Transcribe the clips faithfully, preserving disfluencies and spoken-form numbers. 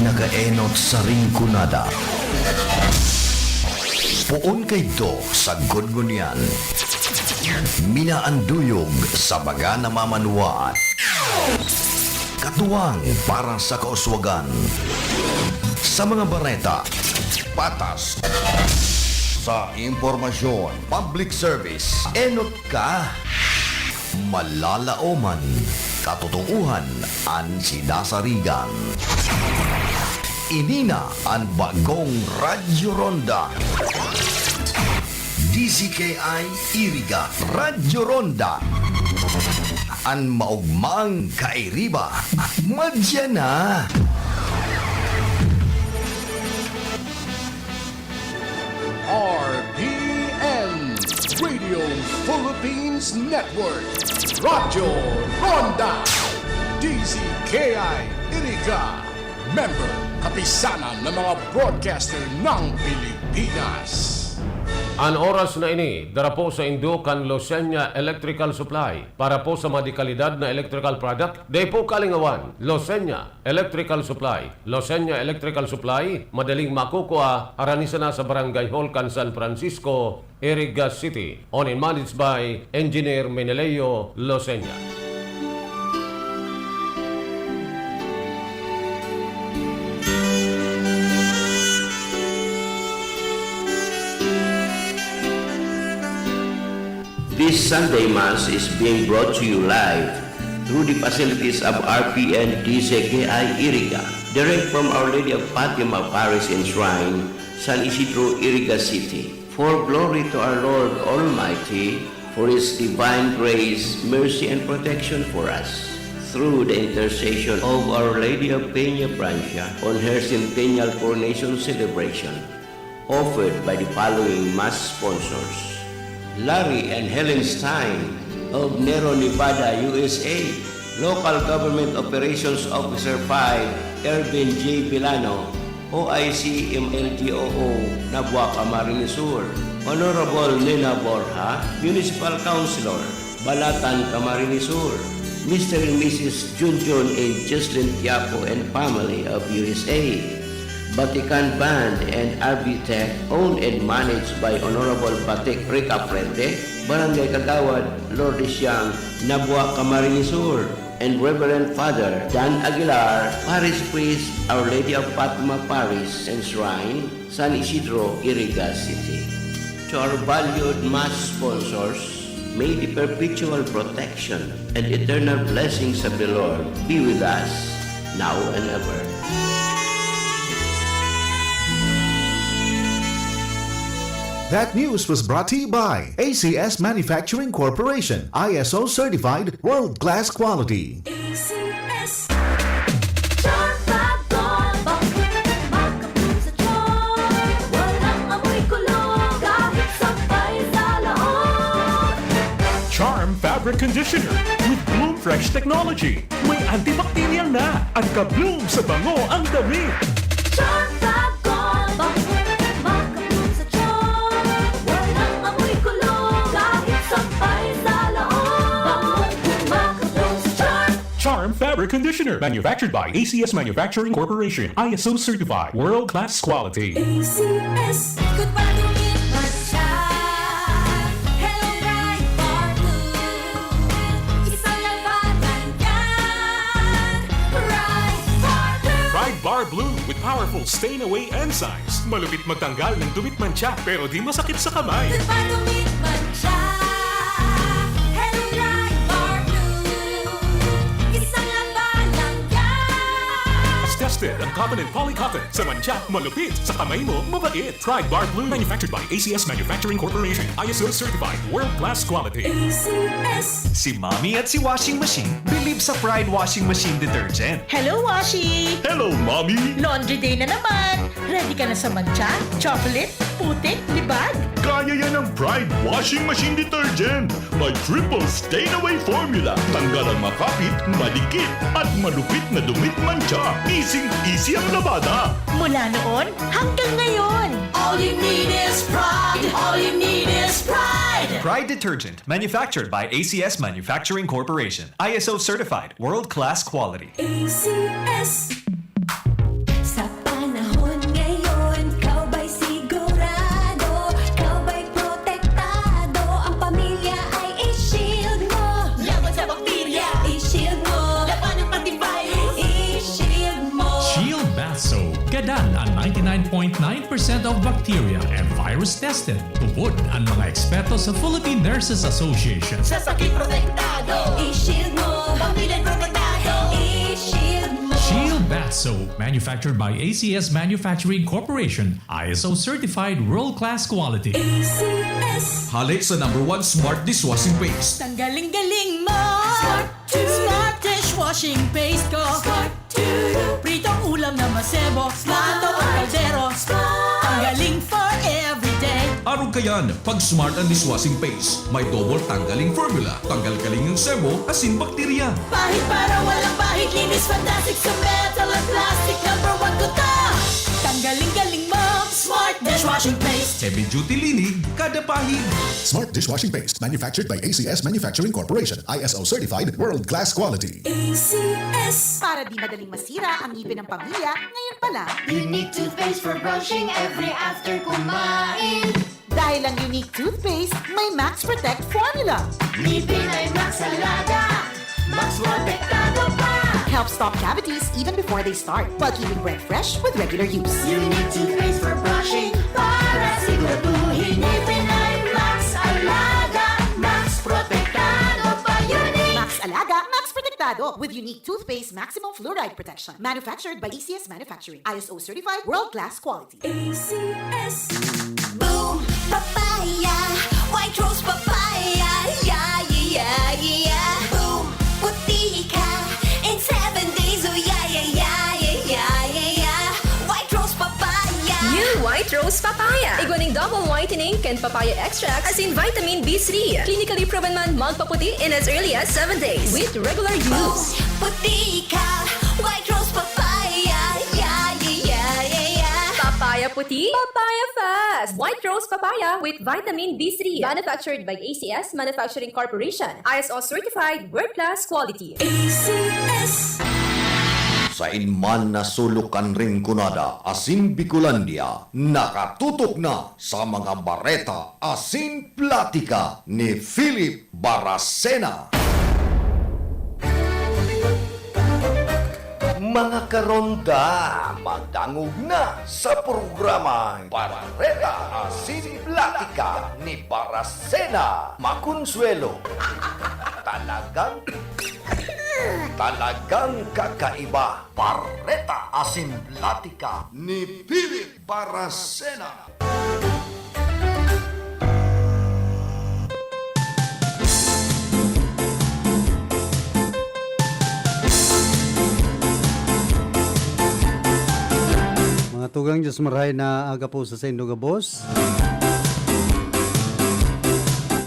Nakaenot sa Rinconada. Poon kaidto sa Gudgunian. Minaanduyog sa mga namamanwaan. Katuwang para sa kauswagan. Sa mga bareta, patas. Sa impormasyon, public service, enot ka. Malalaoman, katotoohan an sinasarigan. Ini na an bagong Radyo Ronda. D Z K I Iriga, Radyo Ronda. An maogmang kairiba, madya na. R P N, Radio Philippines Network, Radyo Ronda, D Z K I Iriga, member, Kapisanan ng mga Broadcaster ng Pilipinas. An oras na ini, dara po sa indo kan Losenya Electrical Supply. Para po sa mga dekalidad na electrical product, dai po kalingawan, Losenya Electrical Supply. Losenya Electrical Supply, madaling makukua, harani sana sa Barangay Hall kan San Francisco, Iriga City. Owned and managed by Engineer Meneleo Losenya. This Sunday Mass is being brought to you live through the facilities of R P N D Z K I Iriga, direct from Our Lady of Fatima Parish and Shrine, San Isidro, Iriga City. For glory to our Lord Almighty, for His divine grace, mercy, and protection for us. Through the intercession of Our Lady of Peña Francia on her centennial coronation celebration, offered by the following Mass sponsors: Larry and Helen Stein of Nero, Nevada, U S A, Local Government Operations Officer five, Ervin J. Villano, O I C M L G O O, Nabua, Camarines Sur, Honorable Nena Borja, Municipal Councilor, Balatan, Camarines Sur, Mister and Missus Junjun and Jocelyn Tiapo and family of U S A, Vatican Band and Arvitech, owned and managed by Honorable Batik Rica Prete, Barangay Kagawad, Lourdes Yang, Nabua, Camarines Sur, and Reverend Father Dan Aguilar, Parish Priest, Our Lady of Fatima Parish and Shrine, San Isidro, Iriga City. To our valued Mass sponsors, may the perpetual protection and eternal blessings of the Lord be with us now and ever. That news was brought to you by A C S Manufacturing Corporation, I S O certified, world-class quality. A C S. Charm Fab Gold. Bangkong makapul sa charm. Walang amoy kulog. Kahit sampay sa loob. Charm Fabric Conditioner with Bloom Fresh Technology. May antibacterial na. Ang ka-bloom sa bango ang damit. Charm Fab Gold. Bangkong makapul sa charm. Walang amoy kulog. Kahit sampay sa loob. Bangkong makapul sa charm. Charm Fabric Conditioner. Manufactured by A C S Manufacturing Corporation. I S O certified. World class quality. A C S. Good pa dumit man siya. Hello, Bright Bar Blue. Isang labanan yan. Bright Bar Blue. Pride Bar Blue with powerful stain away enzymes. Malupit magtanggal ng dumit mantsa pero di masakit sa kamay. Good pa dumit man siya. Hello, Bright Bar Blue. Isang labanan yan. Tested ang cotton and poly cotton. Sa mantsa, malupit. Sa kamay mo, mabait. Pride Bar Blue. Manufactured by A C S Manufacturing Corporation. I S O certified. World class quality. A C S. Si Mommy at si Washing Machine believe sa Pride Washing Machine Detergent. Hello, Washi! Hello, Mommy! Laundry day na naman! Ready ka na sa mantsa, chocolate, putik, libag? Kaya yan ng Pride Washing Machine Detergent. May triple stain away formula. Tanggal ang makapit, madikit, at malupit na dumit mantsa. Easy-easy ang labada. Mula noon hanggang ngayon. All you need is pride. All you need is pride. Pride Detergent, manufactured by A C S Manufacturing Corporation. I S O certified, world-class quality. A C S. Sa percent of bacteria and virus tested. Tubod ang mga eksperto sa Philippine Nurses Association. Sa sakit protektado. I-shield mo. Pamilya protektado. I-shield mo. Shield Bath Soap, manufactured by A C S Manufacturing Corporation, I S O certified world-class quality. A C S. Hale sa number one smart dishwashing paste. Tanggaling-galing mo. Smart to. Smart dishwashing paste ko. Smart to. Pritong ulam na masebo. Plato o kaldero. Tanggaling for everyday. Arog kayan, pag smart ang dishwashing paste, may double tanggaling formula, tanggal kaling ng sebo, asin bakterya. Pahid para walang pahid. Linis fantastic sa metal at plastic. Number one ko to. Tanggaling-galing mo. Smart dishwashing paste. Heavy duty linig, kada pahid. Smart dishwashing paste, manufactured by A C S Manufacturing Corporation, I S O certified, world-class quality. A C S. Para di madaling masira ang ngipin ng pamilya, ngayon pa lang. Unique toothpaste for brushing every after kumain. Dahil ang Unique Toothpaste may Max Protect Formula. Ngipin ay Max Alaga. Max Protektado pa. Helps stop cavities even before they start, while keeping breath fresh with regular use. Unique toothpaste for brushing para siguraduhin ngipin ay Max Alaga. Max Protektado pa. Unique. Max Alaga, Max Protektado with Unique Toothpaste Maximum Fluoride Protection. Manufactured by A C S Manufacturing. I S O certified, world-class quality. A C S. Boom! Papaya! White Rose Papaya! Yeah, yeah, yeah, yeah! Boom! Puti ka! In seven days, oh yeah, yeah, yeah, yeah, yeah, yeah, yeah! White Rose Papaya! New White Rose Papaya. Igwa nin double whitening kan papaya extract asin vitamin B three. Clinically proven man magpaputi in as early as seven days with regular use. Puti ka! White Rose Papaya! Yeah, yeah, yeah, yeah, yeah! Papaya puti, papaya fast. White Rose Papaya with vitamin B three. Manufactured by A C S Manufacturing Corporation. I S O certified, world class quality. A C S. Sain man na sulok kan Rinconada asin Bicolandia, nakatutok na sa mga bareta asin platika ni Philip Baracena. Mga karonda, madangog na sa programang Bareta asin Platika ni Baracena Maconsuelo. Talagang, talagang kakaiba. Bareta asin Platika ni Philip Baracena. Mga tugang, Diyos marhay na aga po sa saindo gabos.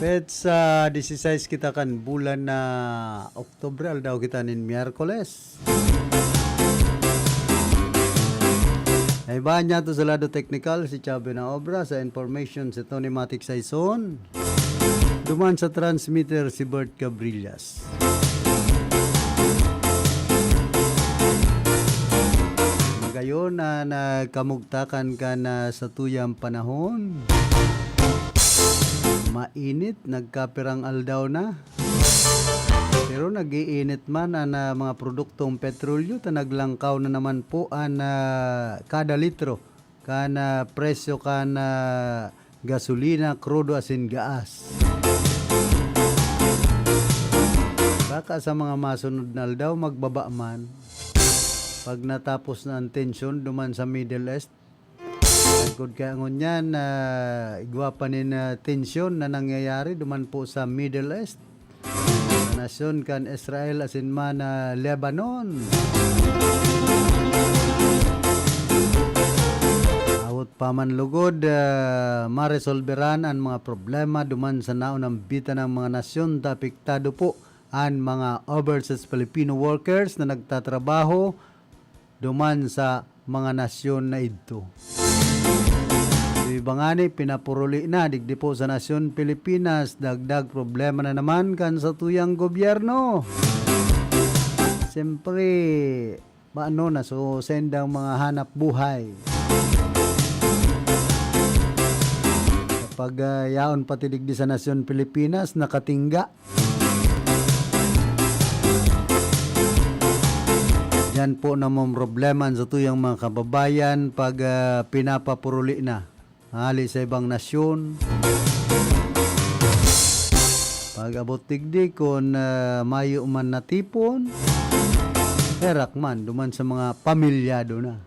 Petsa disisais kita kan bulan na Oktubre, aldaw kita nin Miyerkules. Naibahan niya to sa lado teknikal si Chubby na obra, sa information si Tony Matic Saison. Duman sa transmitter si Bert Cabrillas. Magayon na nagkamugtakan ka na sa tuyang panahon. Mainit, nagkapirang aldaw na. Pero nag-iinit man ang ah, mga produktong petrolyo, ta naglangkaw na naman po ang ah, kada litro kan ah, presyo kan ah, gasolina, krudo asin gaas. Baka sa mga masunod na aldaw, magbaba man. Pag natapos na ang tensyon duman sa Middle East, tagkod kaya ngunyan, ah, igwa pa nin ah, tensyon na nangyayari duman po sa Middle East, sa nasyon kan Israel asin man ah, Lebanon. Awot pa man lugod, ah, maresolberan an mga problema duman sa naunang bitan ng mga nasyon ta apektado po an mga overseas Filipino workers na nagtatrabaho duman sa mga nasyon na idto. Yung iba ngani, pinapuruli na digdi po sa nasyon Pilipinas, dagdag problema na naman kan satuyang gobyerno. Siyempre, maano na, so sendang mga hanap buhay. Kapag ah, yaon pati digdi sa nasyon Pilipinas, nakatingga. Yan po namang problema sa tuyang mga kababayan pag, ah, pinapapuruli na hali sa ibang nasyon. Pag abot digdi, kun, ah, mayo man natipon, herak man, duman sa mga pamilyado na.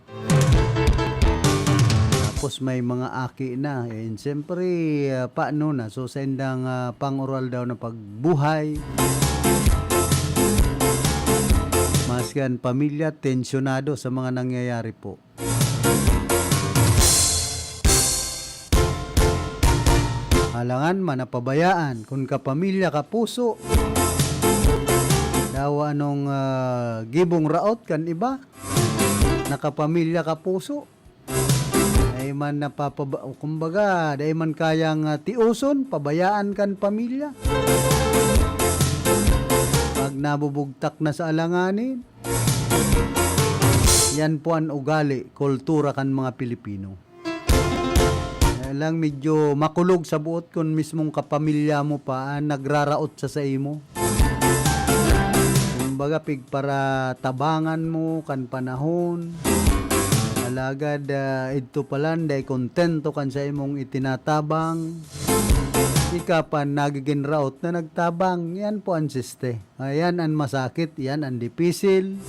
Tapos may mga aki na. Eh, siyempre, ah, paano na? So, sa indang, ah, pang-oral daw na pagbuhay, maski an pamilya, tensyonado sa mga nangyayari po. Alangan man na pabayaan, kun kapamilya ka puso, dawa anong, ah, gibong raot kan iba, nakapamilya ka puso. Ay man napapaba-, kumbaga, dai man kayang, ah, tioson, pabayaan kan pamilya. Pag nabubugtak na sa alanganin, yan po an ugali, kultura kan mga Pilipino. Kaya lang medyo makulog sa buot kun mismong kapamilya mo pa an nagraraot sa saimo. Kumbaga, pigparatabangan mo kan panahon. Alagad, ah, idto palan, dai kontento kan saimong itinatabang. Ika pa nagigin raot na nagtabang. Yan po an siste. Ayan an masakit, yan an dipisil.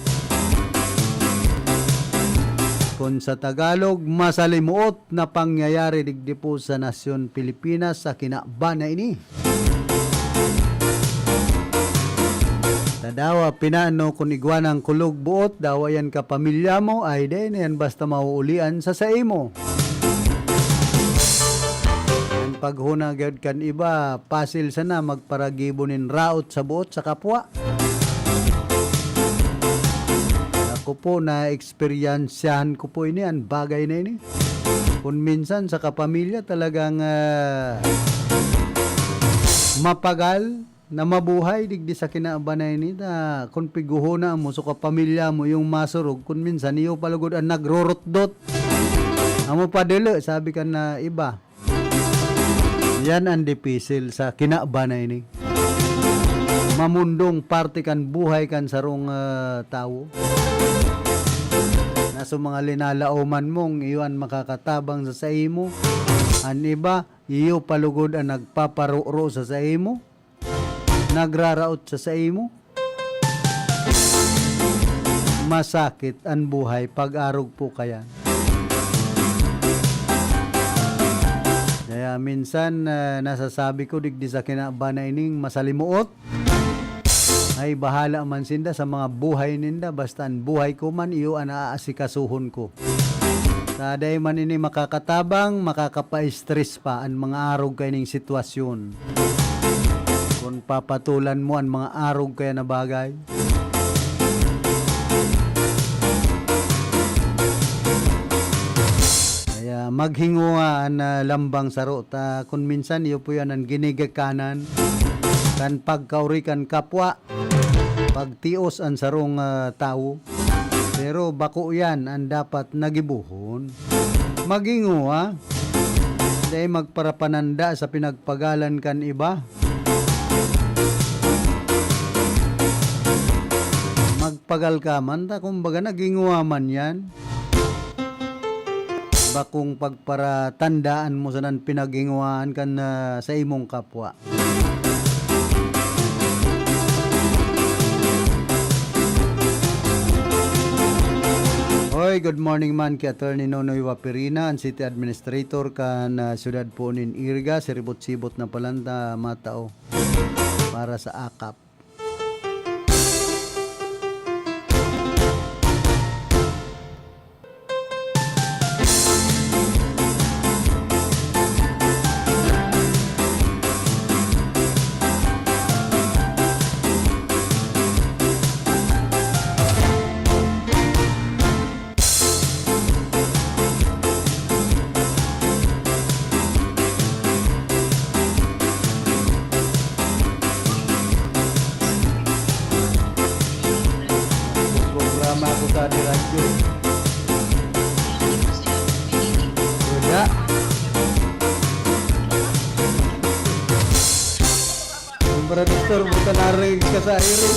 Kun sa Tagalog, masalimuot na pangyayari digdi po sa nasyon Pilipinas sa kinaban na ini. Tadawa, pinano kun igwa nang kulog buot, dawa yan kapamilya mo, ay dai na yan basta mauulian sa saimo. An paghuna gyud kan iba, pasil sana magparagibo nin raot sa buot sa kapwa. Ako po, naeksperyensyahan ko po ini, an bagay na ini. Kun minsan sa kapamilya talagang, ah, mapagal na mabuhay digdi sa kinaban na ini, ta kun pighuhuna mo, so kapamilya mo, yung masurog, kun minsan iyo pa lugod an nagrorotdot. "Amo pa dili," sabi kan, ah, iba. Yan an dipisil sa kinaban na ini. Mamundong parte kan buhay kan sarong, ah, tawo. Na sa mga linalaoman mong iyo an makakatabang sa saimo, an iba, iyo pa lugod an nagpaparoro sa saimo, nagraraot sa saimo. Masakit an buhay pag-arog po kayan. Kaya minsan, ah, nasasabi ko, digdi sa kinaban na ining masalimuot, ay bahala man sinda sa mga buhay ninda, basta an buhay ko man, iyo an aasikasuhon ko. Ta dai man ini makakatabang, makakapa-stress pa an mga arog kaining sitwasyon. Kun papatulan mo an mga arog kaya na bagay. Kaya maghingowa an, ah, lambang saro ta kun minsan iyo po yan an ginigikanan kan pagkaori kan kapwa, pagtios an sarong, ah, tawo. Pero bako yan an dapat nagibohon. Maghingowa, dai magparapananda sa pinagpagalan kan iba. Magpagal ka man, ta kumbaga naghingowa man yan. Bakong pagparatandaan mo sanan pinaghingowaan kan, ah, sa imong kapwa. Hoy, good morning man ki Attorney Nonoy Waperina, an City Administrator kan, ah, siyudad po nin Iriga, siribot-sibot na palan ta matao para sa akap. Programa ko sa radyo. Wala. Ang produktor, buta na rin ka sa iri.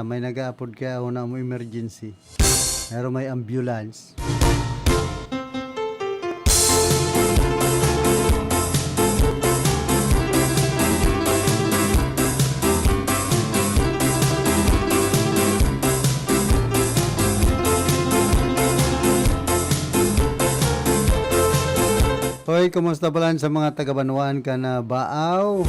May nag-aapod kaya ako na mo emergency. Pero may ambulance. Hoy, kumusta pala sa mga taga-Banwaan kan Baaw?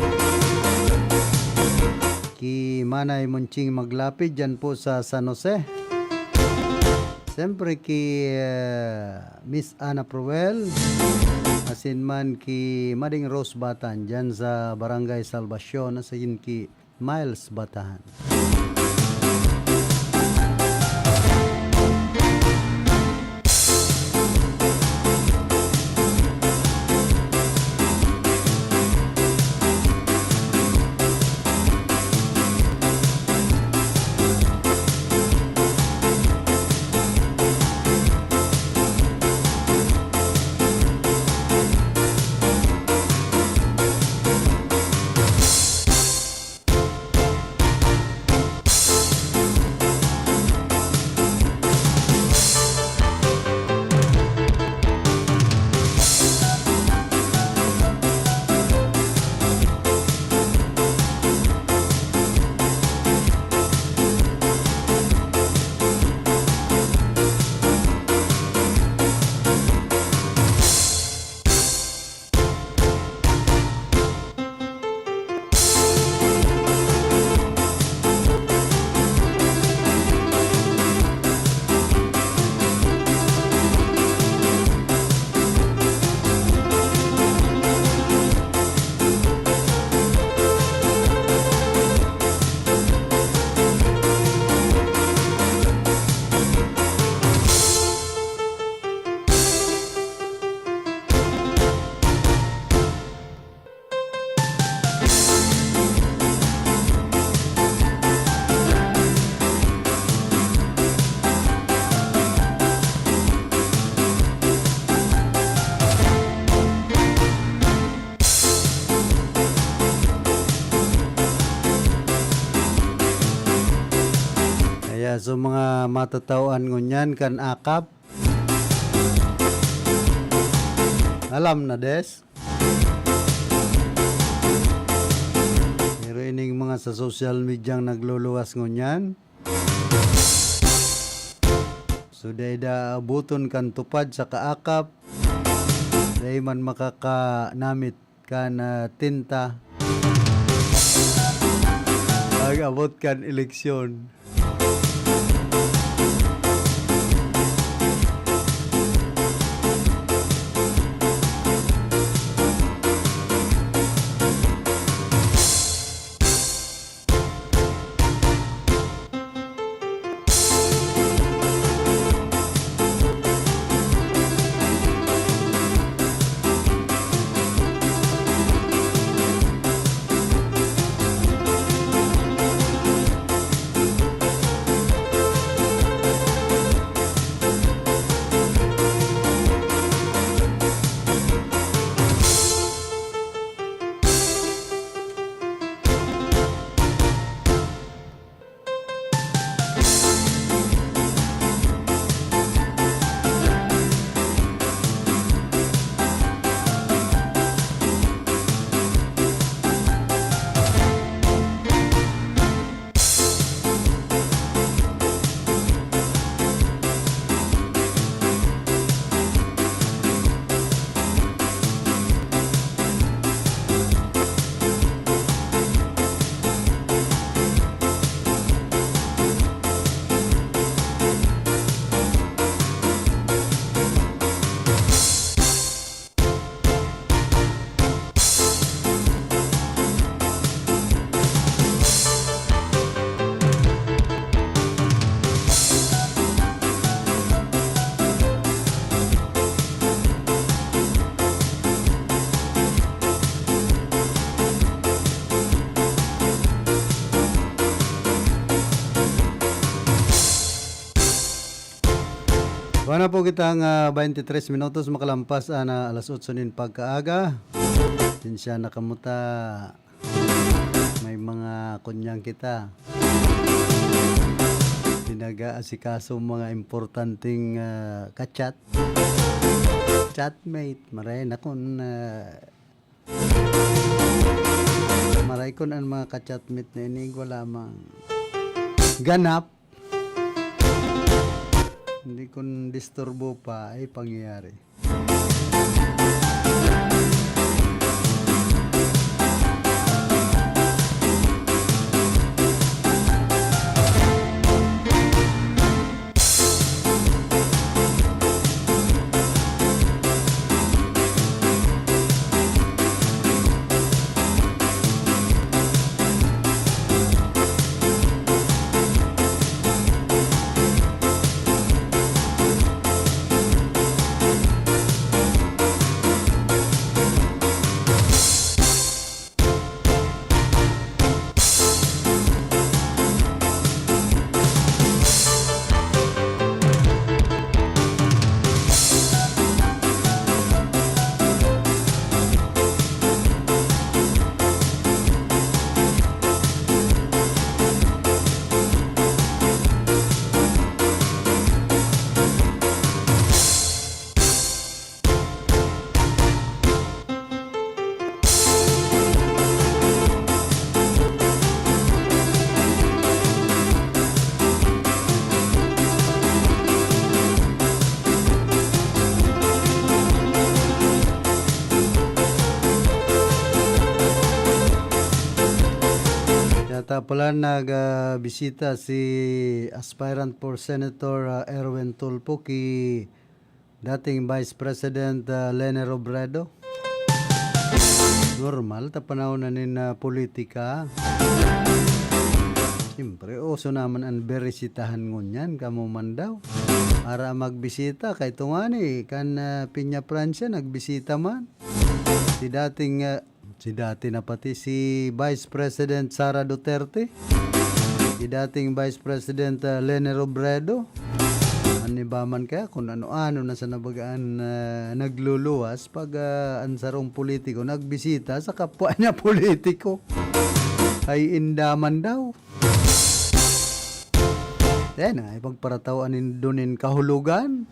Ki Manay Monching Maglapid dyan po sa San Jose. Siyempre ki, ah, Miss Ana Proel, asin man ki Mading Rose Batan dyan sa Barangay Salvacion, asin ki Miles Batan. Kaya sa mga matatawan ngunyan kan akap, alam na des. Pero ining mga sa social media ang nagluluwas ngunyan. So, dai da abuton kan tupad sa kaakap, dai man makakanamit kan, ah, tinta. Pag-abot kan eleksyon. Kuha na po kitang, ah, twenty-three minutos makalampas ana alas otso nin pagkaaga. Sinsya na kamo ta. May mga kunyang kita. Pinag-aasikaso mga importanteng, ah, ka-chat. Chatmate, maray na kun, ah, maray kun an mga ka-chatmate na ini igwa lamang ganap. Hindi kun disturbo pa, ay pangyayari. Yata pala nag, ah, bisita si aspirant for Senator, ah, Erwin Tulfo ki dating Vice President, ah, Leni Robredo. Normal ta panahon na nin, ah, politika. Siyempre, uso naman an berisitahan ngunyan, kamo man daw. Para magbisita, kay tungani, kan, ah, Peña Francia, nagbisita man. Si dating, ah, si dati na pati si Vice President Sara Duterte, si dating Vice President, ah, Leni Robredo. An iba man kaya kung ano-ano na sa nabagaan, ah, nagluluwas pag, ah, an sarong politiko nagbisita sa kapwa niya politiko. Ay inda man daw. Yan, ay pagparataw an indo nin kahulogan.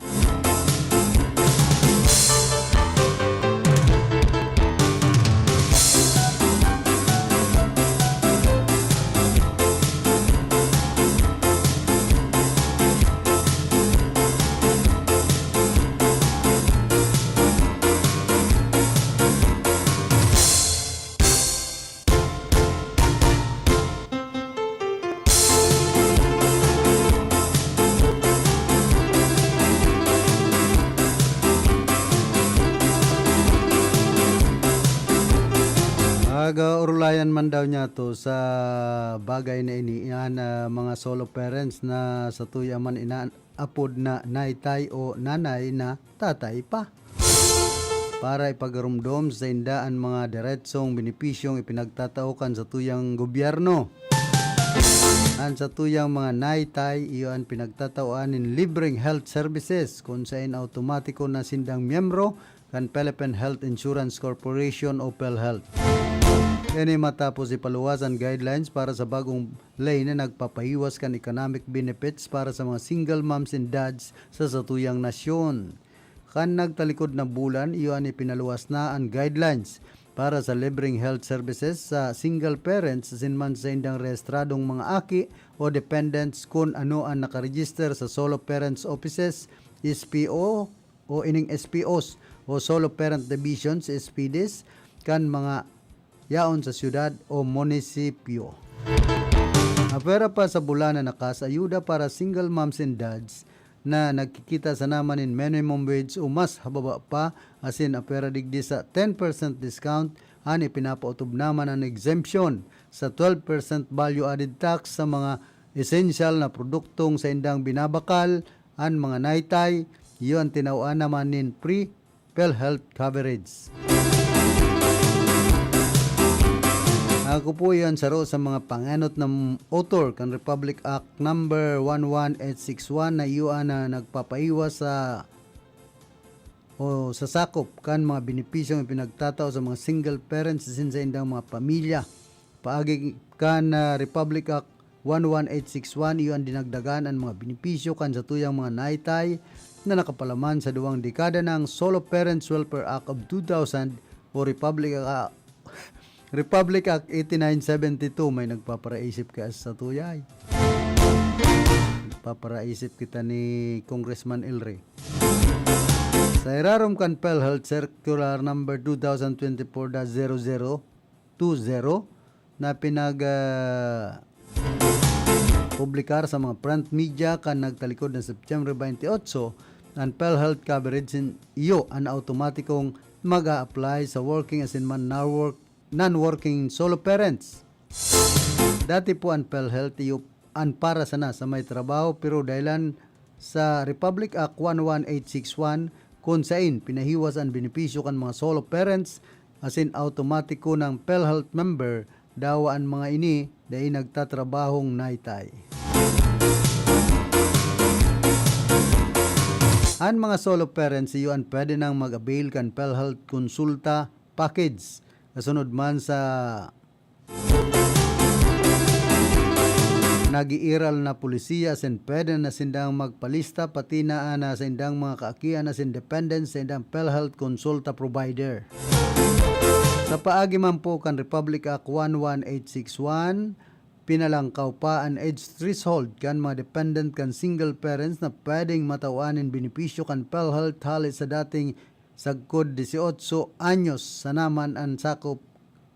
Pag, ah, orulayan man daw niya to sa bagay na ini, yan, ah, mga solo parents na sa tuya man ina-, apod na naytay o nanay na tatay pa. Para ipagaromdom sa inda an mga diretsong benepisyong ipinagtatao kan satuyang gobyerno. An satuyang mga naytay, iyo an pinagtatawaan nin libreng health services, kun saen automatiko na sindang miyembro kan Philippine Health Insurance Corporation o PhilHealth. Ini matapos ipaluwas an guidelines para sa bagong ley na nagpapahiwas kan economic benefits para sa mga single moms and dads sa satuyang nasyon. Kan nagtalikod na bulan, iyo an ipinaluwas na an guidelines para sa libreng health services sa single parents asin man saindang rehistradong mga aki o dependents kun ano an nakaregister sa solo parents offices, S P O, o ining S P Os o solo parent divisions, S P Ds, kan mga yaon sa syudad o munisipyo. Apwera pa sa bulan na nakas, ayuda para single moms and dads na nagkikita sana man nin minimum wage o mas hababa pa, asin apwera digdi sa ten percent discount, an ipinapaotob naman an exemption sa twelve percent value added tax sa mga esensyal na produktong saindang binabakal, an mga naytay, iyo an tinawan naman nin free PhilHealth coverage. Ako po yan saro sa mga pangenot na author kan Republic Act Number one one eight six one na iyo na nagpapaiwas sa o sa sakop kan mga benepisyong ipinagtatao sa mga single parents asin saindang mga pamilya. Paagi kan, ah, Republic Act one one eight six one, iyo an dinagdagan an mga benepisyo kan satuyang mga naitay na nakapalaman sa duwang dekada ng Solo Parents Welfare Act of two thousand o Republic Act, Republic Act eighty-nine seventy-two. May nagpaparaisip kaya sa satuya, ay. Nagpaparaisip kita ni Congressman El Rey. Sa irarom kan PhilHealth Circular Number two thousand twenty-four dash zero zero two zero na pinag, ah, publikar sa mga print media kan nagtalikod na September twenty-eight, an PhilHealth coverage sin iyo an automatikong mag-a-apply sa working asin man non-work-, non-working solo parents. Dati po an PhilHealth iyo an para sana sa may trabaho, pero dahilan sa Republic Act one one eight six one, kun sain pinahiwas an benepisyo kan mga solo parents, asin automatiko nang PhilHealth member, dawa an mga ini dai nagtatrabahong naitay. An mga solo parents iyo an pwede nang mag-avail kan PhilHealth Konsulta Package, kasunod man sa nag-iiral na polisiya asin pwede na sindang magpalista pati na an, ah, saindang mga kaakian asin dependents sa indang PhilHealth Konsulta provider. Sa paagi man po kan Republic Act one one eight six one, pinalangkaw pa an age threshold kan mga dependent kan single parents na pwedeng matawan nin benepisyo kan PhilHealth hale sa dating sagkod dieciocho anyos. Sana man an sakop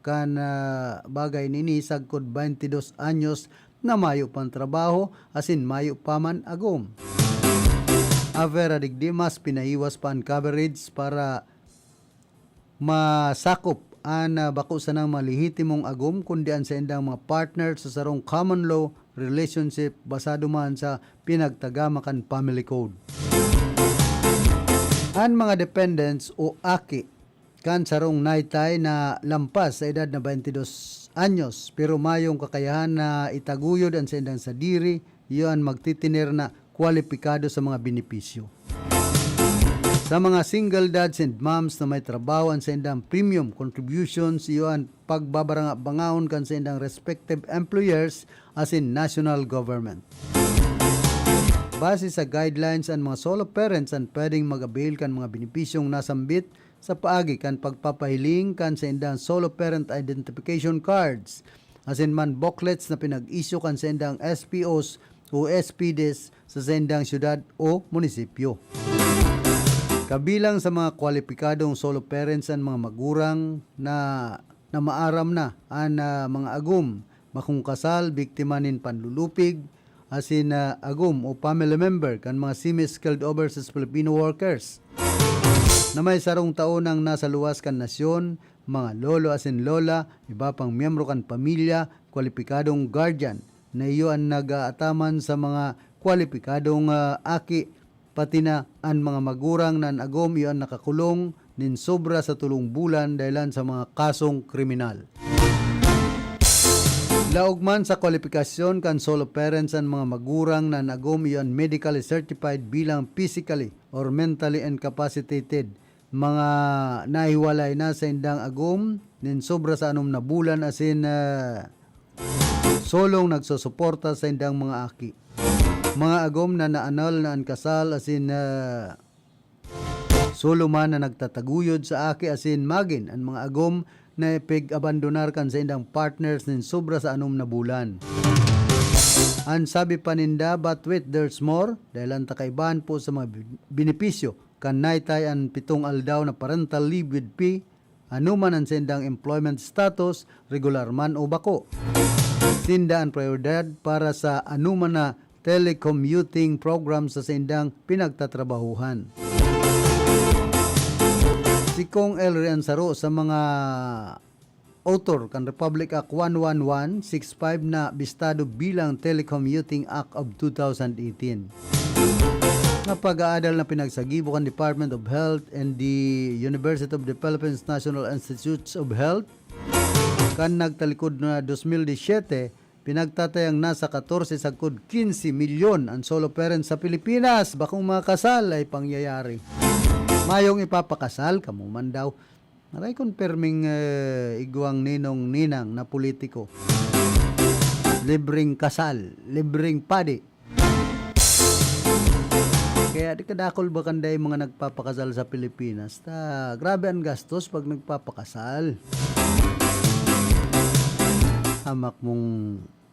kan, ah, bagay nini sagkod twenty-dos anyos na mayo pang trabaho asin mayo pa man agom. Afera digdi, mas pinahiwas pa an coverage para masakop an, ah, bako sanang mga lehitimong agom, kundi an saindang mga partner sa sarong common law relationship basado man sa pinagtagama kan family code. An mga dependents o aki kan sarong naitay na lampas sa edad na twenty-dos anyos, pero mayong kakayahan na itaguyod an saindang sadiri, iyo an magtitiner na kwalipikado sa mga benepisyo. Sa mga single dads and moms na may trabaho, an saindang premium contributions, iyo an pagbabaranga-bangaon kan saindang respective employers asin national government. Base sa guidelines, an mga solo parents an pwedeng mag-avail kan mga benepisyong nasambit sa paagi kan pagpapahiling kan saindang solo parent identification cards, asin man booklets na pinag-isyu kan saindang S P Os o S P Ds sa saindang syudad o munisipyo. Kabilang sa mga kwalipikadong solo parents an mga magurang na, na maaram na an, ah, mga agom, bakong kasal, biktima nin panlulupig, asin, ah, agom o family member kan mga semi-skilled overseas Filipino workers na may sarong taon nang nasa luwas kan nasyon, mga lolo asin lola, iba pang miyembro kan pamilya, kwalipikadong guardian, na iyo an nag-aataman sa mga kwalipikadong, ah, aki, pati na an mga magurang na an agom iyo an nakakulong nin sobra sa tolong bulan dahelan sa mga kasong kriminal. Laog man sa kwalipikasyon kan solo parents an mga magurang na an agom iyo an medically certified bilang physically or mentally incapacitated, mga nahiwalay na saindang agom nin sobra sa anom na bulan asin, ah, solong nagsusuporta saindang mga aki. Mga agom na naanal na an kasal asin, ah, solo man na nagtataguyod sa aki asin magin an mga agom na ipig-abandonar kan saindang partners nin sobra sa anom na bulan. An sabi pa ninda, "But wait, there's more." Dahelan ta kaibahan po sa mga bi-, benepisyo kan naitay an pitong aldaw na parental leave with pay, anoman an saindang employment status, regular man o bako. Sinda an prioridad para sa anoman na telecommuting program sa saindang pinagtatrabahuhan. Si Cong El Rey an saro sa mga author kan Republic Act one one one six five na bistado bilang Telecommuting Act of two thousand eighteen, na pag-aadal na pinagsagibo kan Department of Health and the University of the Philippines National Institutes of Health kan nagtalikod na dos mil disiyete, pinagtatayang nasa katorse sagkod quince milyon an solo parents sa Pilipinas. Bakong mga kasal ay pangyayari. Mayong ipapakasal, kamo man daw. Aray kon perming, eh, igwang ninong ninang na politiko. Libreng kasal, libreng padi. Kaya di kadakol ba kanday mga nagpapakasal sa Pilipinas? Ta, grabe ang gastos pag nagpapakasal. Hamak mong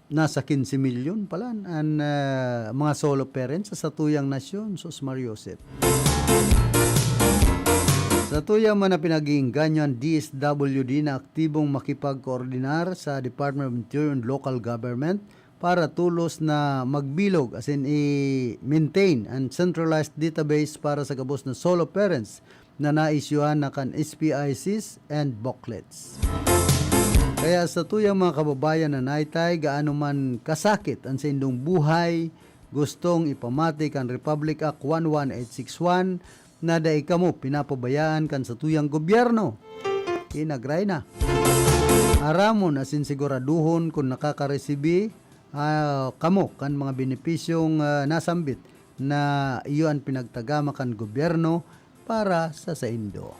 nasa quince milyon pala an, ah, mga solo parents sa satuyang nasyon, sus Mariosep. Sa tuyang man na pinag-iingganyo an D S W D na aktibong makipagkoordinar sa Department of Interior and Local Government para tulos na magbilog, as in, i-maintain an centralized database para sa gabos na solo parents na naisyuhan na kan S P I Cs and booklets. Kaya sa tuyang mga kababayan na naitay, gaano man kasakit an saindong buhay, gustong ipamati kan Republic Act one one eight six one na dai kamo pinapabayaan kan satuyang gobyerno. Kinagray na. Aramon asin siguraduhon kun nakakaresibi, ah, kamo kan mga benepisyong, ah, nasambit na iyo an pinagtagama kan gobyerno para sa saindo.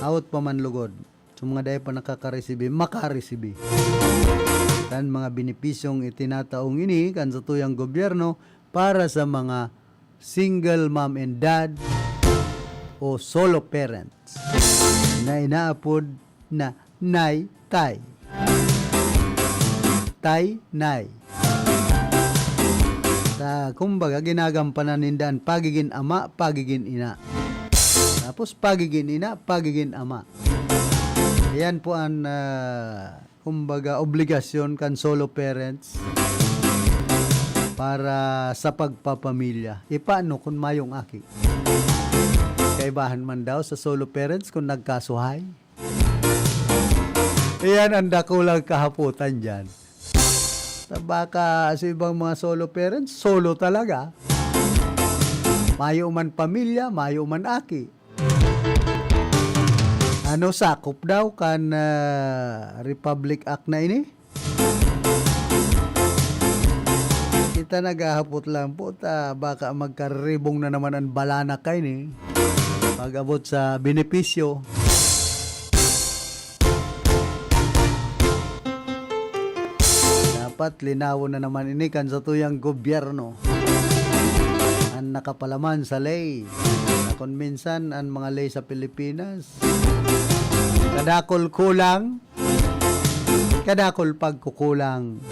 Hawot pa man lugod, sa mga dai pa nakakaresibi, makaresibi kan mga benepisyong itinataong ini kan satuyang gobyerno para sa mga single mom and dad o solo parents na inaapod na Nay, Tay. Tay, Nay. Sa, kumbaga, ginagampanan ninda an pagigin ama, pagigin ina. Tapos, pagigin ina, pagigin ama. Ayan po ang, ah, kumbaga, obligasyon kan solo parents para sa pagpapamilya. E, paano kun mayong aki? Kaibahan man daw sa solo parents kun nagkasuhay. Iyan ang dakulang kahapotan diyan. Sa baka sa ibang mga solo parents, solo talaga. Mayo man pamilya, mayo man aki. Ano sakop daw kan, ah, Republic Act na ini? Kita naghahapot lang po ta baka magkaribong na naman an balanak kaini pag-abot sa benepisyo. Dapat linawon na naman ini kan satuyang gobyerno. An nakapalaman sa ley, na kun minsan an mga ley sa Pilipinas, kadakol kulang, kadakol pagkukulang.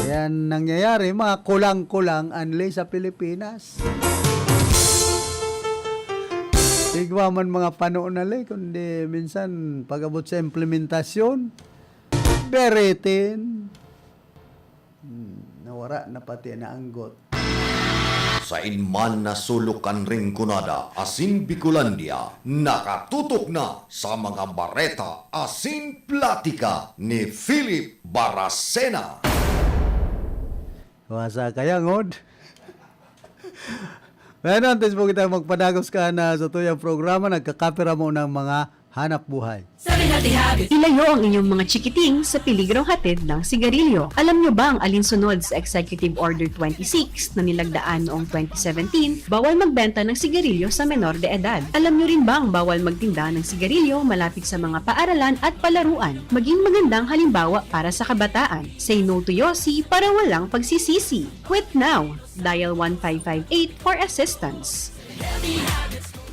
Kaya nangyayari, mga kulang-kulang an ley sa Pilipinas. Igwa man mga pano na ley, kundi minsan pag-abot sa implementasyon, beritin. Hmm, nawara na pati naanggot. Sain man na sulok kan Rinconada asin Bicolandia, nakatutok na sa mga bareta asin platika ni Philip Baracena. Wasa kaya, ngod? Pero antes po kita magpadagos ka na sa tuyang programa, nagkakapira mo ng mga hanap buhay. Seven Healthy Habits. Ilayo ang inyong mga chikiting sa peligrong hatid ng sigarilyo. Alam nyo bang alin sunod sa Executive Order twenty-six na nilagdaan noong twenty seventeen? Bawal magbenta ng sigarilyo sa menor de edad. Alam nyo rin bang bawal magtinda ng sigarilyo malapit sa mga paaralan at palaruan? Maging magandang halimbawa para sa kabataan. Say no to Yossi para walang pagsisisi. Quit now! Dial one five five eight for assistance.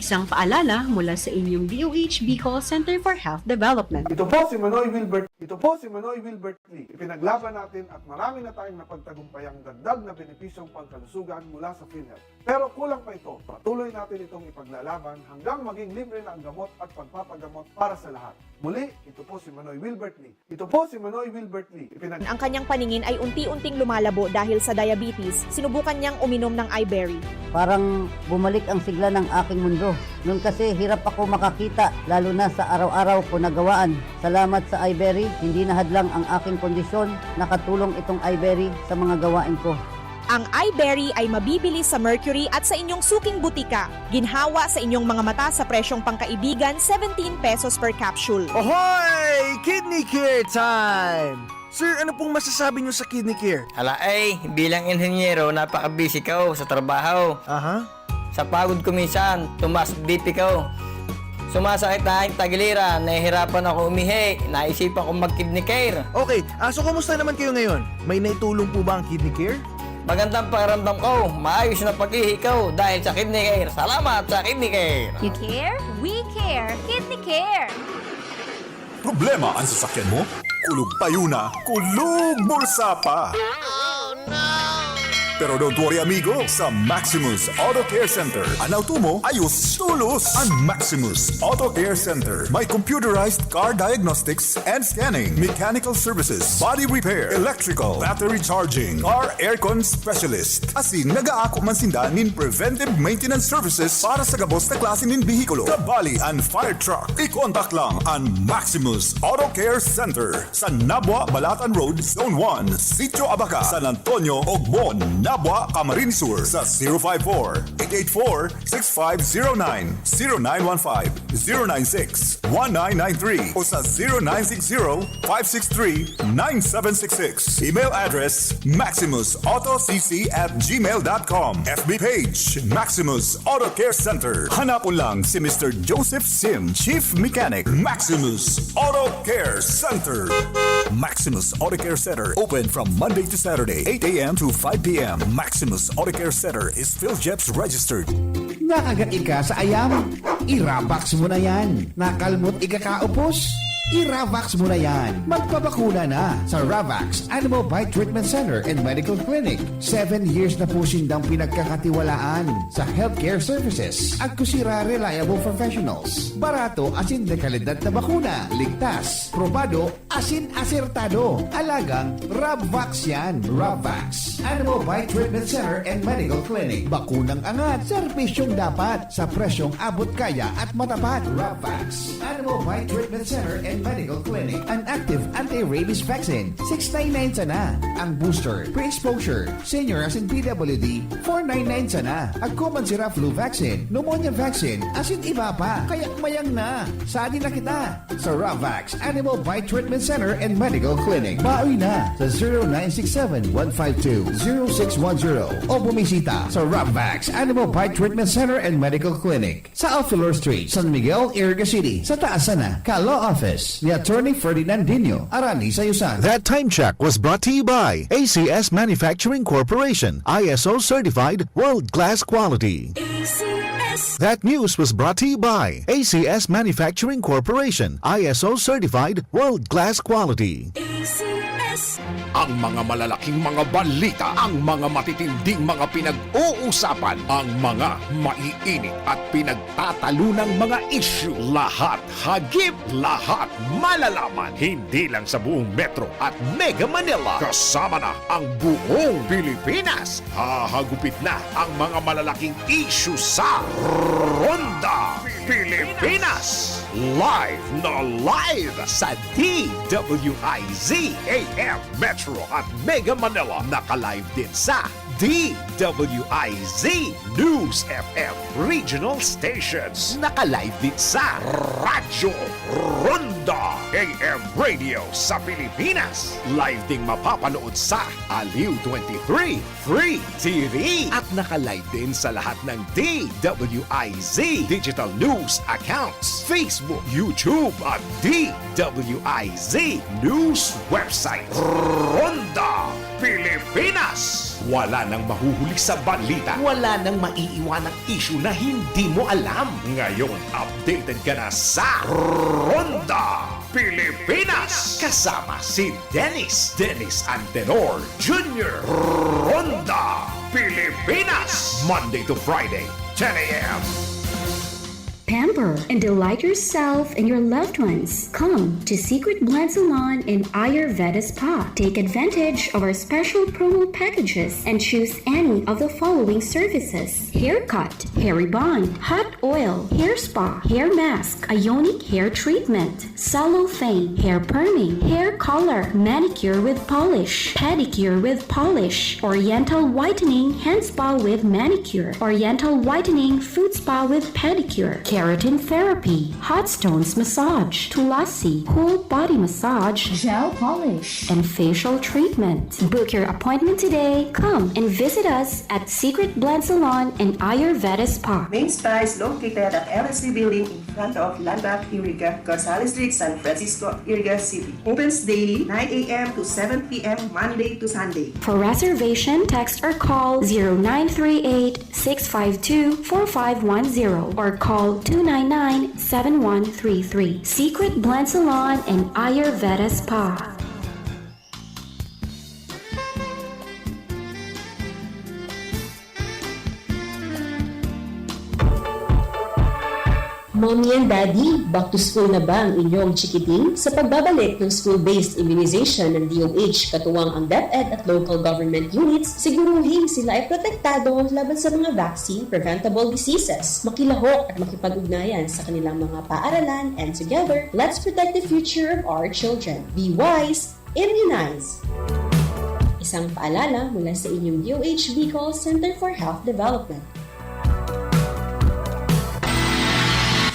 Isang paalala mula sa inyong D O H Bicol Center for Health Development. Ito po si Manoy Wilbert. Ito po si Manoy Wilbert Lee. Ipinaglaban natin at marami na tayong napagtagumpayang dagdag na benepisyong pangkalusugan mula sa PhilHealth. Pero kulang pa ito. Patuloy natin itong ipaglalaban hanggang maging libre na ang gamot at pagpapagamot para sa lahat. Muli, ito po si Manoy Wilbert Lee. Ito po si Manoy Wilbert Lee. Ipinag- Ang kanyang paningin ay unti-unting lumalabo dahil sa diabetes. Sinubukan niyang uminom ng Iberry. Parang bumalik ang sigla ng aking mundo. Noon kasi hirap ako makakita, lalo na sa araw-araw ko na gawaan. Salamat sa Iberry, hindi na hadlang ang aking kondisyon. Nakatulong itong Iberry sa mga gawain ko. Ang Iberry ay mabibili sa Mercury at sa inyong suking butika. Ginhawa sa inyong mga mata sa presyong pangkaibigan, seventeen pesos per capsule. Ohoy! Kidney Care time! Sir, ano pong masasabi niyo sa Kidney Care? Ala ay, bilang inhenyero, napaka-busy ko sa trabaho. Aha. Sa pagod ko minsan, tumaas B P ko. Sumasakit na aking tagiliran, nahihirapan ako umihi, naisipan kong mag-kidney care. Okay, ah, so kumusta naman kayo ngayon? May naitulong po ba ang kidney care? Magandang pakiramdam ko, maayos na pag-ihi ko dahil sa kidney care. Salamat sa kidney care! You care? We care! Kidney care! Problema ang sasakyan mo? Kulog payo na, kulog bulsa pa! Pero don't worry amigo, sa Maximus Auto Care Center, an auto mo ayos tolos! An Maximus Auto Care Center may computerized car diagnostics and scanning, mechanical services, body repair, electrical, battery charging, car aircon specialist. Asin nagaako man sinda nin preventive maintenance services para sa gabos na klase nin behikulo, kabali an fire truck. I-contact lang an Maximus Auto Care Center sa Nabua, Balatan Road, Zone one, Sitio Abaca, San Antonio, Ogbon, Nabua, Camarines Sur sa zero five four, eight eight four, six five zero nine, zero nine one five, zero nine six, one nine nine three o sa zero nine six zero, five six three, nine seven six six. Email address, maximus auto c c at gmail dot com. F B page, Maximus Auto Care Center. Hanapon lang si Mister Joseph Sim, Chief Mechanic, Maximus Auto Care Center. Maximus Auto Care Center, open from Monday to Saturday, eight a m to five p m. Maximus Auto Care Center is PhilGEPS registered. Nakagat ika sa ayam? Iravax mo na yan. Nakalmot ika kaupos? Iravax mo na yan. Magpabakuna na sa Ravax Animal Bite Treatment Center and Medical Clinic. Seven years na po sindang pinagkakatiwalaan sa healthcare services. Agkusira reliable professionals. Barato asin dekalidad na bakuna. Ligtas, probado, asin asertado. Alagang Rabvax yan. Rabvax. Animal Bite Treatment Center and Medical Clinic. Bakunang angat, serbisyong dapat, sa presyong abot kaya at matapat. Rabvax. Animal Bite Treatment Center and Medical Clinic. An active anti-rabies vaccine, six nine nine sana. Ang booster, pre-exposure, senior asin P W D, four nine nine sana. Agko man sira flu vaccine, pneumonia vaccine, asin iba pa. Kaya mayang na. Sadi na kita. Sa Ravax Animal Bite Treatment Center and Medical Clinic. Bawi na sa zero nine six seven, one five two, zero six one zero o bumisita sa Ravax Animal Bite Treatment Center and Medical Clinic sa Alfilor Street, San Miguel, Iriga City, sa taas sana ka Law Office ni Attorney Ferdinand Dino Arani Sayusan. That time check was brought to you by A C S Manufacturing Corporation, I S O certified, world-class quality. ACS, That news was brought to you by A C S Manufacturing Corporation, I S O certified, world-class quality. ACS, Ang mga malalaking mga balita, ang mga matitinding mga pinag-uusapan, ang mga maiinit at pinagtatalunang mga isyu, lahat hagip, lahat malalaman. Hindi lang sa buong Metro at Mega Manila, kasama na ang buong Pilipinas. Hahagupit na ang mga malalaking isyu sa Ronda Pilipinas. Live na live sa D W I Z A M Metro at Mega Manila. Naka-live din sa D W I Z News F M Regional Stations. Naka-live din sa Radyo Ronda A M Radio sa Pilipinas. Live ding mapapanood sa Aliw twenty-three Free T V. At naka-live din sa lahat ng D W I Z digital news accounts, Facebook, YouTube, at D W I Z news website. Ronda Pilipinas! Wala nang mahuhuli sa balita. Wala nang maiiwanang isyu na hindi mo alam. Ngayon, updated ka na sa Ronda Pilipinas! Kasama si Dennis, Dennis Antenor Junior. Ronda Pilipinas! Monday to Friday, ten a.m. Pamper and delight yourself and your loved ones. Come to Secret Blend Salon and Ayurveda Spa. Take advantage of our special promo packages and choose any of the following services: haircut, hair rebond, hot oil, hair spa, hair mask, ionic hair treatment, cellophane, hair perming, hair color, manicure with polish, pedicure with polish, oriental whitening, hand spa with manicure, oriental whitening, foot spa with pedicure, keratin therapy, hot stones massage, tulasi, whole body massage, gel polish, and facial treatment. Book your appointment today. Come and visit us at Secret Blend Salon and Ayurveda Spa. Main Spa is located at L S C Building in Front of Landmark Iriga, Gonzales Street, San Francisco, Iriga City. Opens daily, nine a m to seven p m, Monday to Sunday. For reservation, text or call zero nine three eight, six five two, four five one zero or call two nine nine, seven one three three. Secret Blend Salon and Ayurveda Spa. Mommy and Daddy, back to school na ba ang inyong chikiting? Sa pagbabalik ng school-based immunization ng D O H, katuwang ang DepEd at local government units, siguruhing sila ay protektado laban sa mga vaccine-preventable diseases. Makilahok at makipag-ugnayan sa kanilang mga paaralan, and together, let's protect the future of our children. Be wise, immunize! Isang paalala mula sa inyong D O H Bicol Center for Health Development.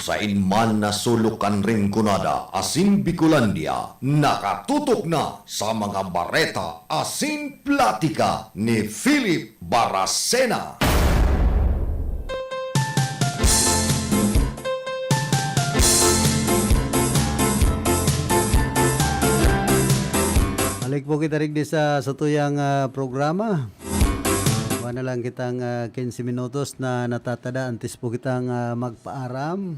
Sain man na sulok kan Rinconada asin Bicolandia, nakatutok na sa mga bareta asin platika ni Philip Baracena. Balik po kita rigdi sa satuyang, ah, programa. Kuha na lang kitang, ah, quince minutos na natatada antes po kitang, ah, magpaaram.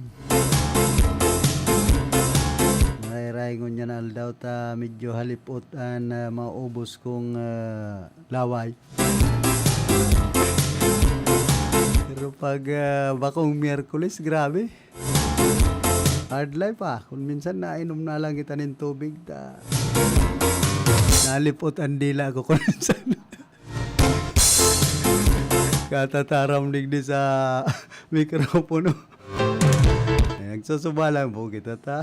Maray-ray ngunyan na aldaw ta medyo halipot an, ah, maubos kong, ah, laway. Pero pag, ah, bakong Miyerkules, grabe. Hard life, ah. Kung minsan nainom na lang kita nin tubig, ta nalipot ang dila ko kung minsan. Katataram digdi sa mikropono. Eh, nagsusuba lang po kita, ta.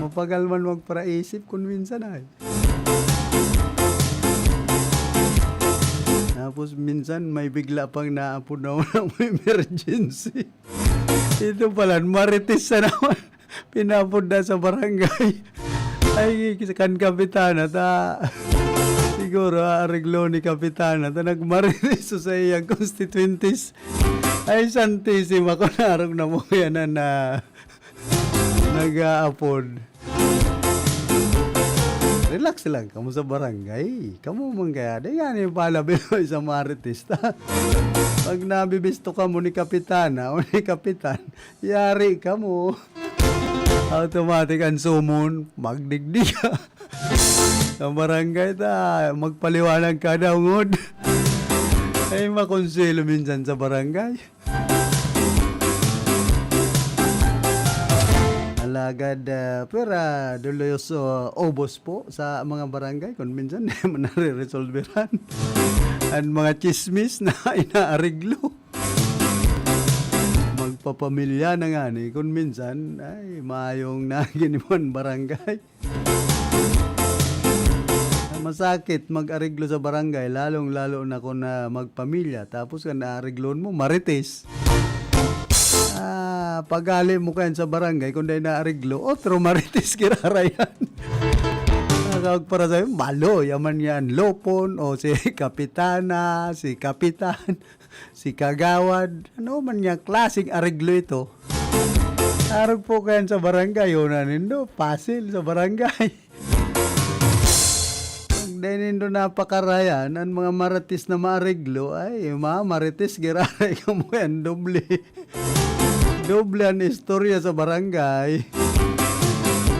Mapagal man magparaisip kun minsan ay. Tapos minsan may bigla pang naapod na walang emergency. Ito pala, marites na naman. Pinapod na sa barangay. Ay, kan kapitana, ta, siguro, areglo ni kapitana, ta nagmarites sa iyang constituentes. Ay, santisima, kun arog na mo kaya na, na nag-aapod. Relax lang kamo sa barangay. Kamo man kaya, di nga ni palabilo sa marites ta. Pag nabibisto kamo ni kapitana o ni kapitan, yari kamo. Automatic ang sumon, magdigdiga. Sa barangay ta, magpaliwanag kada ungod. Ay, makonselo minsan sa barangay. Alagad, ah, pwera, doloyoso, obos po sa mga barangay. Kung minsan, di man nare-resolveran. Ang mga chismis na inaareglo. Magpapamilya na nga ni. Kung minsan, ay, mayong naginiwan barangay. Masakit mag-areglo sa barangay, lalong-lalo na kung, ah, magpamilya, tapos kan naareglohan mo, marites. Ah, paghali mo kayan sa barangay, kung dai naareglo, otro marites giraray yan. Nakakagpara sa'yo, malo, yaman yan, lopon, o si kapitana, si kapitan. Si kagawad, ano man niyang klaseng areglo ito? Arog po kayan sa barangay, una nindo, pasil sa barangay. Pag dai nindo napakarayan, ang mga marites na maareglo, ay, mga marites, giraray kamo yan, doble. Doble ang istorya sa barangay.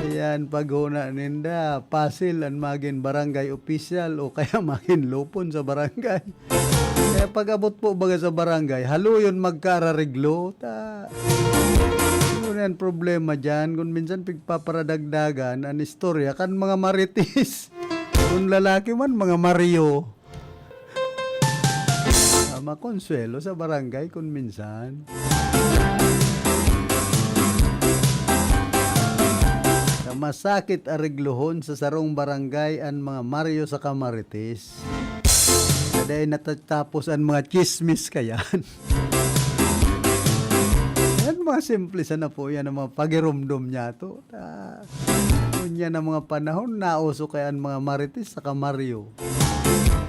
Ayan, paghuna ninda, pasil ang magin barangay opisyal o kaya magin lupon sa barangay. Kaya pag-abot po baga sa barangay, haluyon magkaarareglo. Ta, yun yan problema dyan. Kung minsan pigpaparadagdagan an istorya kan mga marites. Kung lalaki man, mga Mario. Ah, makonsuelo sa barangay kung minsan. Sa masakit areglohon sa sarong barangay an mga Mario sa kamarites. Sa dai natatapos an mga chismis kayan. Yan, mga simple sana po yan ang mga pagirumdom niya to. Ta, unya na mga panahon, nauso kaya ang mga marites saka Mario.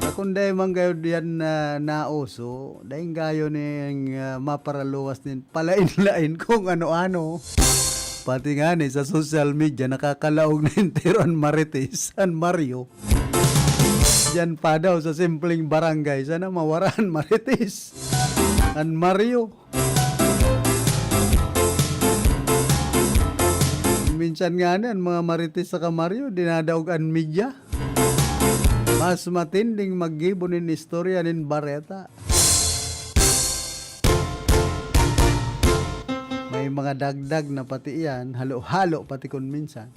Sa Kung dai man gayod yan na nauso, dai gayo ning, ah, maparaluwas nin palain-lain kung ano-ano. Pati nga ni sa social media, nakakalaog na entero an Marites, an Mario. Diyan pa daw sa simpleng barangay, sana mawara an Marites, an Mario. Minsan nga ni, an mga Marites saka Mario, dinadaog an media. Mas matinding maggibo nin istorya nin bareta. May mga dagdag na pati iyan, halo-halo pati kun minsan.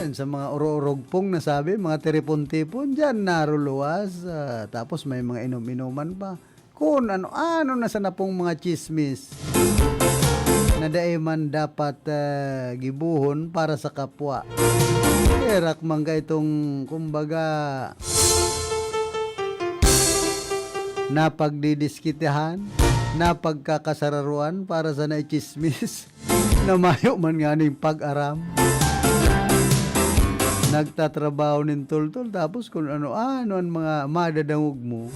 Yan, sa mga oro-orogpong na sabi, mga tiripon-tipon, diyan naruluwas. Ah, tapos may mga inom-inuman pa. Kun ano-ano na sana pong mga tsismis na dai man dapat, ah, gibohon para sa kapwa. Herak man ka itong, kumbaga, napagdidiskitahan, napagkakasararuan para sa naitsismis na mayo man nganing pag-aram. Nagtatrabaho nin toltol, tapos kun ano-ano an mga madadangog mo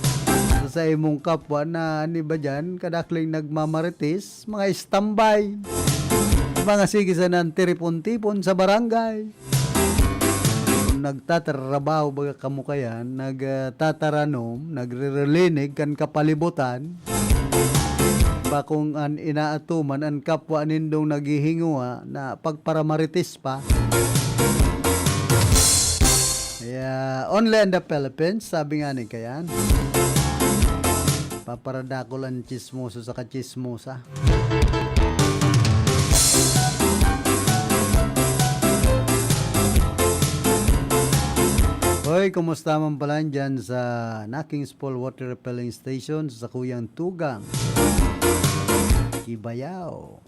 sa, sa imong kapwa na, ano ba diyan, kadakling nagmamarites, mga istambay, mga sige sanang tiripon-tipon sa barangay. Kung nagtatrabaho baga kamo kayan, nag, ah, tataranom, nagrerelinig kan kapalibutan, bakong an inaatuman an kapwa nindong naghihingowa na pagparamarites pa. Kaya, only in the Philippines, sabi nga ni kayan. Paparadakol an tsismoso sa katsismosa. Hoy, kumusta man pala dyan sa Nakings Fall Water Refilling Station sa sakuyang tugang? Kibayaw.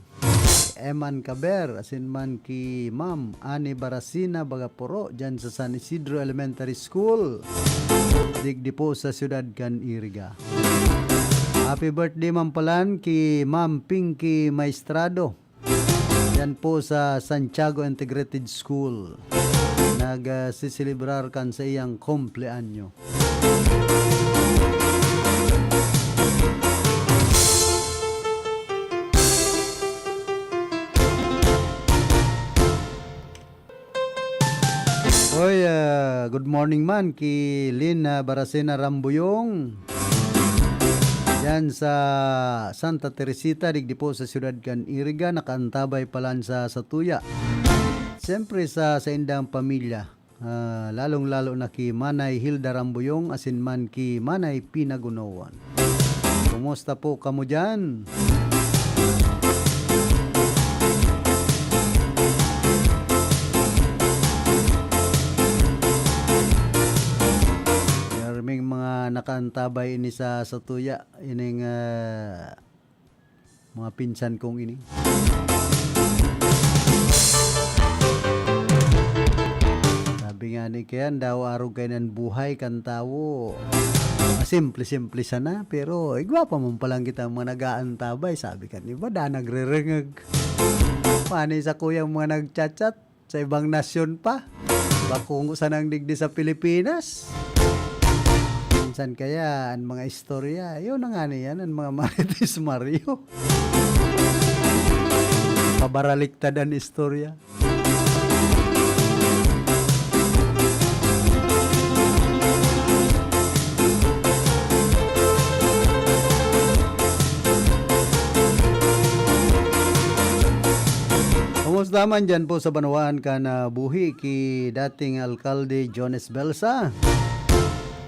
Eman Kaber, asin man ki Ma'am Annie Barasina Bagapuro, dyan sa San Isidro Elementary School, digdi po sa siyudad kan Iriga. Happy birthday man palan ki Ma'am Pinky Maestrado, dyan po sa Santiago Integrated School. Nag, ah, siselebrar kan sa iyang kumpleanyo. Oy, ah, good morning man ki Lynn, ah, Baracena Rambuyong. Diyan sa Santa Teresita, digdi po sa siyudad kan Iriga, nakaantabay palan sa satuya. Siyempre sa saindang pamilya, ah, lalong-lalo na ki Manay Hilda Rambuyong asin man ki Manay Pinagunawan. Kumusta po kamo diyan? Maraming mga nakaantabay ini sa satuya, ining, ah, mga pinsan kong ini. Sabi nga ni Kian, daw arog kainan buhay kan tawo. Simple-simple sana, pero igwa pa man palang kita mga nag-aantabay. Sabi kan iba, da nagrirengeg. Pani sa kuyang mga nagchat-chat, sa ibang nasyon pa. Bakong sanang digdi sa Pilipinas. Minsan kaya, ang mga istorya, yun na nga niyan, ang mga Marites Mario. Pabaraliktad ang istorya. Kumusta man dyan po sa banwaan kan, ah, buhi ki dating Alkalde Jones Belsa?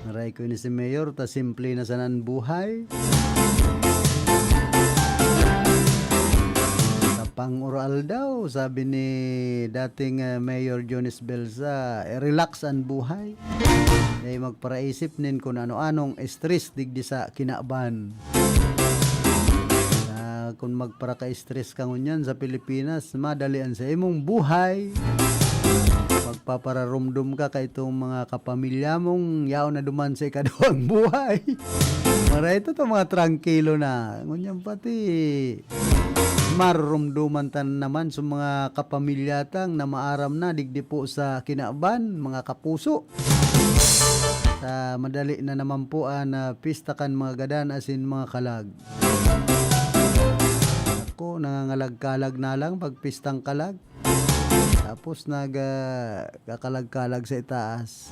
Aray ko ini si Mayor, ta simple na sana an buhay. Sa pang-uro-aldaw, sabi ni dating, ah, Mayor Jones Belsa, "Eh, relax an buhay. Dai magparaisip nin kun ano-anong stress digdi sa kinaban." Ah, kun magparaka-stress ka ngunyan sa Pilipinas, madali an sa imong buhay. Magpapararumdom ka kaitong mga kapamilya mong yaon na duman sa ikaduwang buhay. Maray to, to mga trangkilo na. Ngunyan pati marurumduman ta naman sa mga kapamilya tang na maaram na digdi po sa kinaban, mga kapuso. Ah, madali na naman po an, ah, pista kan mga gadan asin mga kalag. Ako, nangangalag-kalag na lang pag pistang kalag. Tapos nag, ah, kakalag-kalag sa itaas.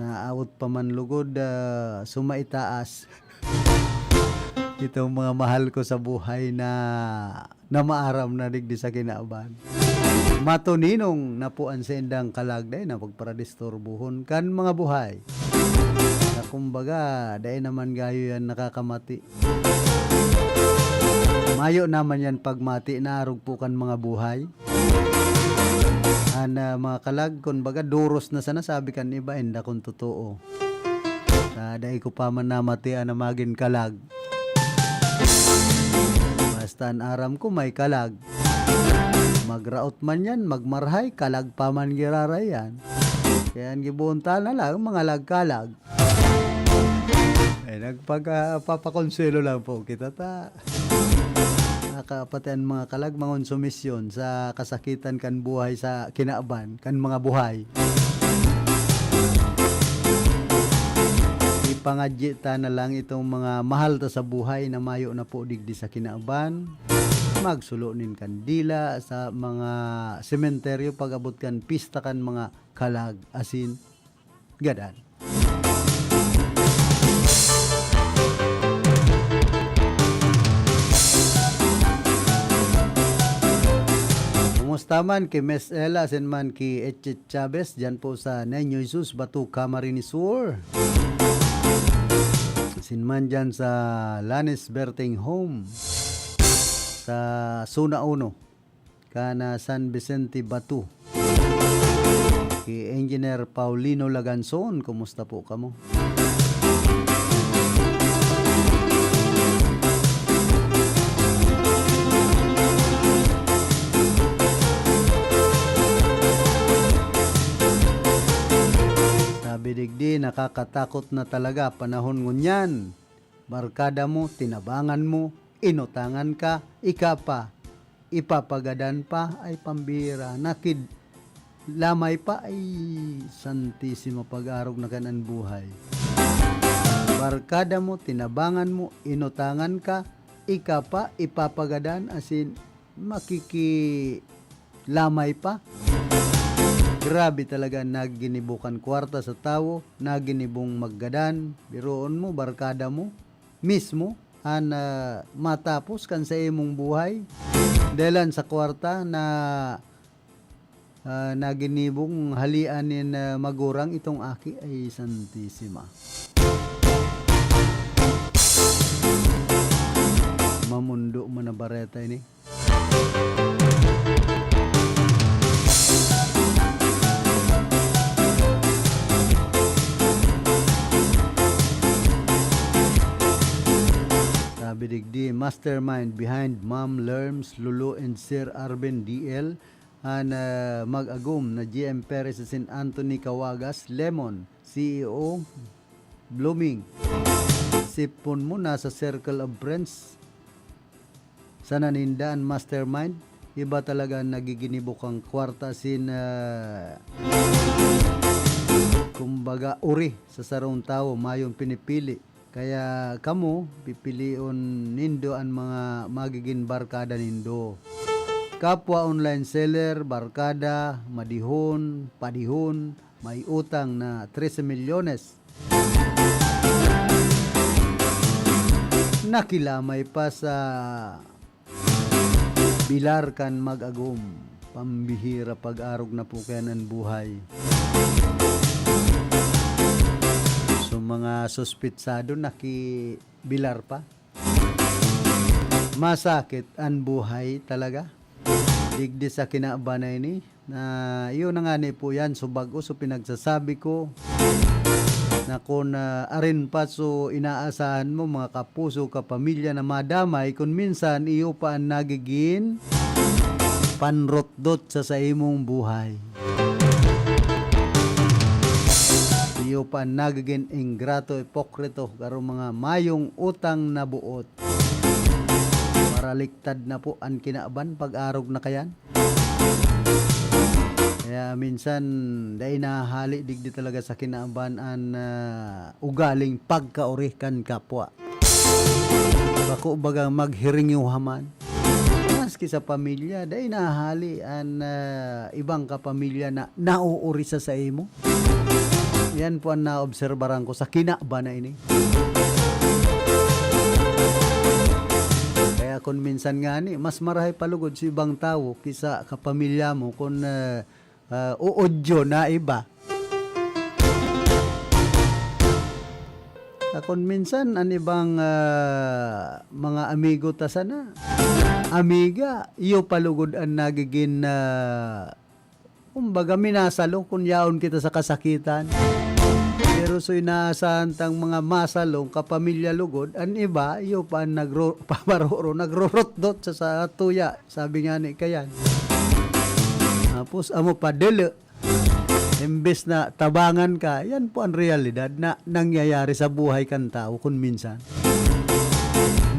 Naawot pa man lugod, ah, sumaitaas. Itong mga mahal ko sa buhay na, na maaram na digdi sa kinaban. Matuninong na po an saindang kalag, dai na pagparadisturbuhon kan mga buhay. Na kumbaga, dai naman gayo yan nakakamati. Mayo naman yan pagmati na arog po kan mga buhay. An, ah, mga kalag, kun baga, doros na sana sabi kan iba, inda kun totoo. Ta dai ko pa man namatian na magin kalag. Basta an aram ko, may kalag. Magraot man yan, magmarhay, kalag pa man giraray yan. Kaya an gibohon ta na lang, mga lagkalag. Eh, nagpag-, ah, papakonselo lang po kita ta. Nakapati an mga kalag, mangonsumisyon sa kasakitan kan buhay sa kinaban, kan mga buhay. Ipangadyi ta na lang itong mga mahal ta sa buhay na mayo na po digdi sa kinaban. Magsulo nin kandila sa mga sementeryo pag-abot kan pista kan mga kalag asin gadan. Kumusta man ki Miss Ella asin man ki Echit Chavez diyan po sa Niño Jesus, Bato, Camarines Sur? Asin man diyan sa Lanes Berting Home sa Zona Uno. Kan, ah, San Vicente Bato. Ki Engineer Paulino Laganzon, kumusta po kamo? Sabi digdi, nakakatakot na talaga panahon ngunyan. Barkada mo, tinabangan mo, inutangan ka, ika pa, ipapagadan pa, ay pambira, nakid-, lamay pa, ay santisima pag-arog na kan an buhay. Barkada mo, tinabangan mo, inutangan ka, ika pa, ipapagadan, asin makikilamay pa. Grabe talaga an naginibo kan kwarta sa tawo, naginibong maggadan, biruon mo, barkada mo mismo, an, ah, matapos kan sa imong buhay. Dahelan sa kwarta na, ah, naginibong halean nin, ah, magurang itong aki, ay santisima. Mamundo man na bareta ini. Sabi digdi, mastermind behind Ma'am Lerms, Lulu, and Sir Arvin D L, an, ah, mag-agom na G M Perez asin Anthony Cawagas, Lemon, C E O, Blooming. Sipon mo, nasa circle of friends. Sana ninda an mastermind. Iba talaga an nagiginibo kan kwarta asin, ah, kumbaga, uri sa sarong tawo, mayong pinipili. Kaya kamo, pipilion nindo an mga magigin barkada nindo. Kapwa online seller, barkada, madihon, padihon, may utang na trese milyones. Nakilamay pa sa bilar kan mag-agom. Pambihira, pag-arog na po kaya an buhay. So, mga suspitsado, nakibilar pa. Masakit an buhay talaga. Digdi sa kinaban na ini, na iyo na ngani po yan, so bag-o, so pinagsasabi ko, na kun, ah, arin pa, so inaasahan mo, mga kapuso, kapamilya na madamay, kun minsan iyo pa an nagigin panrotdot sa saimong buhay. Iyo pa an nagigin ingrato, ipokrito, garo mga mayong utang na buot. Maraliktad na po an kinaban pag-arog na kayan. Kaya minsan, dai nahahali digdi talaga sa kinaban an, ah, ugaling pagkaori kan kapwa. Bako baga maghiringyuhaman. Maski sa pamilya, dai nahahali an, ah, ibang kapamilya na nauori sa saimo. Yan po ang naobserbaran ko sa kinaban na ini. Kaya kun minsan ngani, mas marahay pa lugod sa ibang tawo ki sa kapamilya mo kun, ah, ah, uodyo na iba. Akon minsan an ibang, ah, mga amigo ta sana, amiga, iyo pa lugod an nagigin, ah, kumbaga minasalong kun yaon kita sa kasakitan. Pero so inaasahan tang mga masalong kapamilya lugod, an iba, iyo pa an nagro-, pamaroro, nagrorotdot sa, sa tuya. Sabi nga ni kayan. Tapos amo pa, dele. Imbes na tabangan ka, yan po ang realidad na nangyayari sa buhay kan tao kun minsan.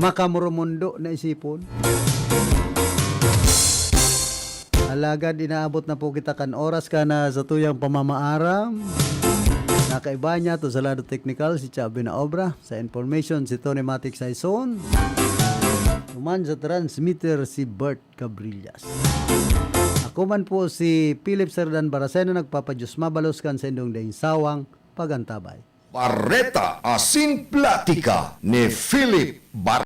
Makamoromondo na isipon. Alagad inaabot na po kita kan oras ka na sa tuyang pamamaaram. Nakaiba niya to sa lado teknikal si Chabi na Obra. Sa information si Tony Matic Saison. Human sa transmitter si Bert Cabrillas. Ako man po si Philip Serdan Baracena, nagpapadiyos mabalos kan sa indong daing sawang pagantabay. Bareta asin platika ni Philip Bar-